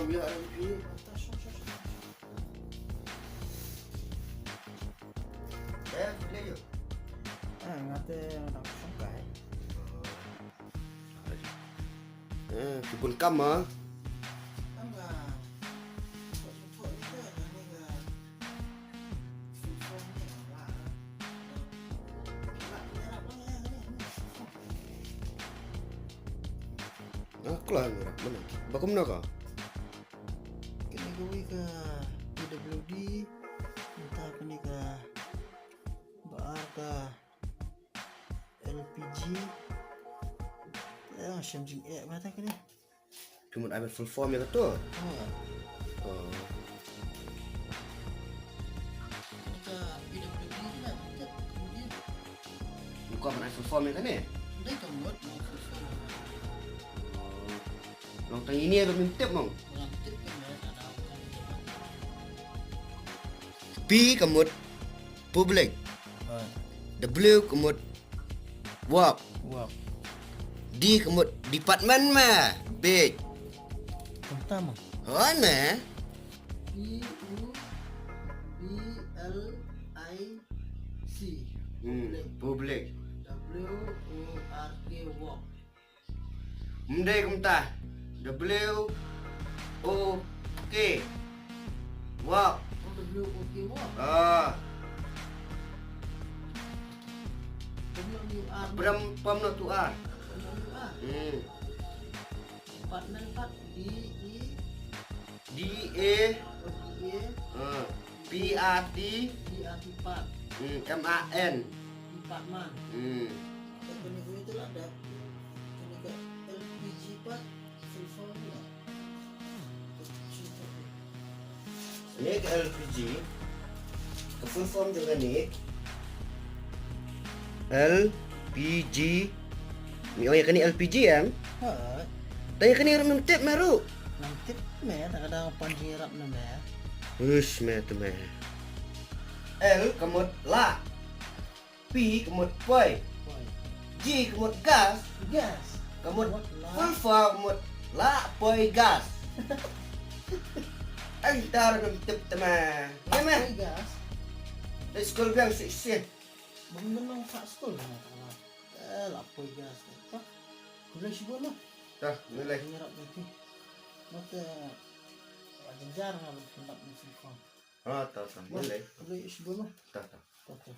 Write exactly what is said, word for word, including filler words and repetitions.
Ïa, ïa, ïa. Eh, boleh, yuk. Eh, ngate nang songkai. Eh, ki bun kam, ah. Ah, khlaiñ ïa, mana? Ba kumno ka? Kane kawei ka P W D, mynta kane ka ba ar ka L P G. Eh, shem jingeh ba ta kane. Ki mut ai full form ïa kato. Ha. Oh. Ka P W D ka, ka, ka, ka. Ngi kwah ban ai full form ïa kane. Dei ka mut, mut full form. Oh. Long tang ine ruh ngim tip, mong. Ngam tip ka mut, ka dei ka mut. P ka mut public. Ah. W ka mut work. Work. D ka mut department ma. Big. Kumta ma. Hon ma. P U B L I C. Hmm, public. Public. W O R K, work. Ym dei kumta. W O K. Work. Oh, W O K, work. Ah. Pam noh tu R. Pam, pam noh tu R. Pam noh tu R. Hmm. Department pat, D E. D A. Oh, D A. Ah. P R T. P R T pat. Hmm, M A N. Department. Hmm. Kane ka L P G pat, full form ïa. Kane ka L P G, ka full form jong kane, L P G. Me ong ïa kane L P G, em? Ha. Te ïa kane ruh mem tip me ruh. Ngam tip me, ta ka dang pan jingïarap na me. Uish, me te me. L ka mut la. P ka mut poi. Poi. G ka mut gas. Gas. Ka mut, mut la. Full form ka mut la poi gas. Ai, ta ruh ngam tip te me. Ngam me. Poi gas. Dei skul biang shisha. Bang nang sa skul na. Eh, la poi gas. Ta. Khublei shibun ma. Ta, khublei. Ngi ïarap ïa phi. Mut, eh, jynjar nga ban pyndap ïa phi. Ah, ta, ta, khublei. Khublei shibun ma. Ta, ta. Ta, ta.